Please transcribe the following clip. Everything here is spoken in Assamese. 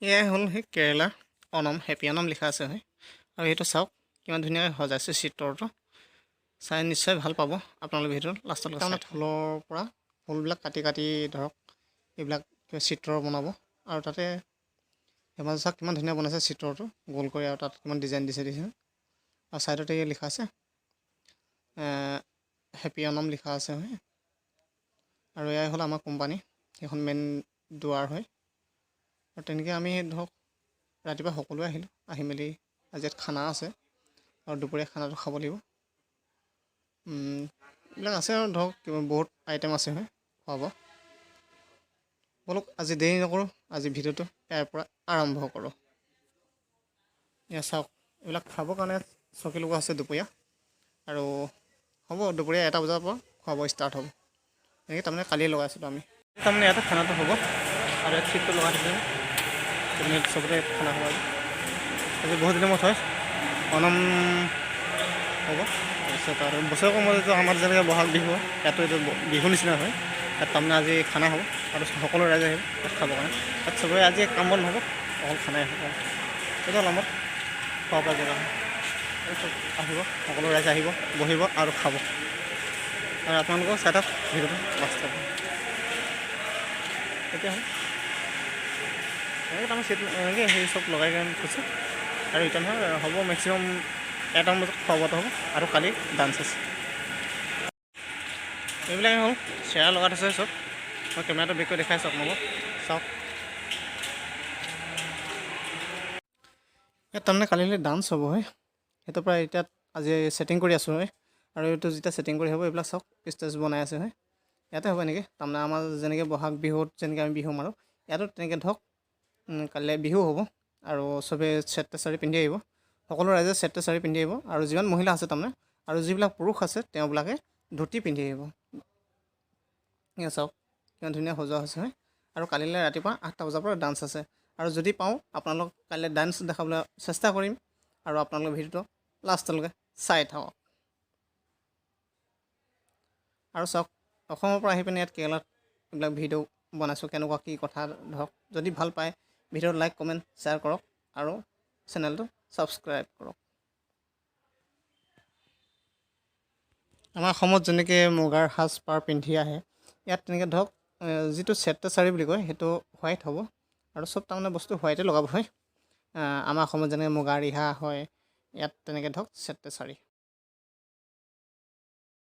এয়াই হ'ল সেই কেৰেলাৰ অনম, হেপী অনম লিখা আছে হয়। আৰু সেইটো চাওক, কিমান ধুনীয়াকৈ সজাইছে চিত্ৰটো। চাই নিশ্চয় ভাল পাব আপোনালোকে। ভিডিঅ'টো লাষ্টলৈকে। তাৰমানে ফুলৰ পৰা ফুলবিলাক কাটি কাটি ধৰক এইবিলাক কিবা চিত্ৰ বনাব। আৰু তাতে ধেমাজি চাওক, কিমান ধুনীয়া বনাইছে চিত্ৰটো গোল কৰি আৰু তাত কিমান ডিজাইন দিছে দিছে। আৰু ছাইডতে লিখা আছে, হেপী অনম লিখা আছে হয়। আৰু এয়াই হ'ল আমাৰ কোম্পানী, সেইখন মেইন দুৱাৰ হয়। আৰু তেনেকৈ আমি ধৰক ৰাতিপুৱা সকলোৱে আহিলোঁ। আহি মেলি আজি ইয়াত খানা আছে আৰু দুপৰীয়া খানাটো খাব লাগিব। এইবিলাক আছে আৰু ধৰক কিবা বহুত আইটেম আছে হয় খোৱা বোৱা। ব'লক, আজি দেৰি নকৰোঁ, আজি ভিডিঅ'টো ইয়াৰ পৰা আৰম্ভ কৰোঁ। এয়া চাওক, এইবিলাক খাবৰ কাৰণে চকী লগোৱা আছে। দুপৰীয়া আৰু হ'ব, দুপৰীয়া 1টা বজাৰ পৰা খোৱা বোৱা ষ্টাৰ্ট হ'ব। এনেকৈ তাৰমানে কালিয়ে লগাইছিলোঁ আমি। তাৰমানে ইয়াতে খানাটো হ'ব আৰু ইয়াত চিটটো লগাই থৈছে। তাৰমানে চবতে খানা হ'ব আজি। আজি বহুত দিনৰ মূৰত হয়, অনম হ'ব। তাৰপিছত আৰু বছৰেকৰ মূৰত আমাৰ যেনেকৈ বহাগ বিহু হয়, ইয়াতো এইটো বিহু নিচিনা হয়। ইয়াত তাৰমানে আজি খানা হ'ব আৰু সকলো ৰাইজে আহিব ইয়াত খাবৰ কাৰণে। ইয়াত চবৰে আজি কাম বন নহ'ব, অকল খানাই হ'ব। এইটো হ'ল আমাৰ খোৱা বোৱা জেগা হয়। আৰু চব আহিব, সকলো ৰাইজ আহিব, বহিব আৰু খাব। আৰু আপোনালোকেও চাই থাকক ভিডিঅ'টো লাষ্টত। এতিয়া হ'ল এনেকৈ তাৰমানে চিট এনেকৈ সেই চব লগাই কেনে থৈছে। আৰু এতিয়া নহয় হ'ব, মেক্সিমাম 1টামান বজাত খোৱা বোৱাটো হ'ব আৰু কালি ডান্স আছে। এইবিলাকে হ'ল, চেয়াৰ লগাই থৈছে চব। মই কেমেৰাটো বেক কৰি দেখাইছোঁ আপোনালোকক, চাওক। ইয়াত তাৰমানে কালিলৈ ডান্স হ'ব হয়। সেইটোৰ পৰা এতিয়া আজি ছেটিং কৰি আছোঁ হয়। আৰু এইটো যেতিয়া ছেটিং কৰি হ'ব, এইবিলাক চাওক, ষ্টেজ বনাই আছে হয়। ইয়াতে হ'ব এনেকৈ। তাৰমানে আমাৰ যেনেকৈ বহাগ বিহুত যেনেকৈ আমি বিহু মাৰোঁ, ইয়াতো তেনেকৈ ধৰক কালিলৈ বিহু হ'ব। আৰু চবেই চেট্টে শাৰী পিন্ধি আহিব, সকলো ৰাইজে চেট্টে শাৰী পিন্ধি আহিব। আৰু যিমান মহিলা আছে তাৰমানে, আৰু যিবিলাক পুৰুষ আছে তেওঁবিলাকে ধুতি পিন্ধি আহিব। এয়া চাওক, কিমান ধুনীয়া সজোৱা হৈছে হয়। আৰু কালিলৈ ৰাতিপুৱা 8টা বজাৰ পৰা ডান্স আছে। আৰু যদি পাওঁ, আপোনালোক কাইলৈ ডান্স দেখাবলৈ চেষ্টা কৰিম। আৰু আপোনালোকে ভিডিঅ'টো লাষ্টলৈকে চাই থাকক। আৰু চাওক, অসমৰ পৰা আহি পিনে ইয়াত কেৰেলাত এইবিলাক ভিডিঅ' বনাইছোঁ। কেনেকুৱা কি কথা ধৰক, যদি ভাল পায় ভিডিঅ'ত লাইক, কমেণ্ট, শ্বেয়াৰ কৰক আৰু চেনেলটো ছাবস্ক্ৰাইব কৰক। আমাৰ অসমত যেনেকৈ মুগাৰ সাজ পাৰ পিন্ধি আহে, ইয়াত তেনেকৈ ধৰক যিটো চেট্টে শাৰী বুলি কয়, সেইটো হোৱাইট হ'ব। আৰু চব তাৰমানে বস্তু হোৱাইটে লগাব হয়। আমাৰ অসমত যেনেকৈ মুগা ৰিহা হয়, ইয়াত তেনেকৈ ধৰক চেট্টে শাৰী।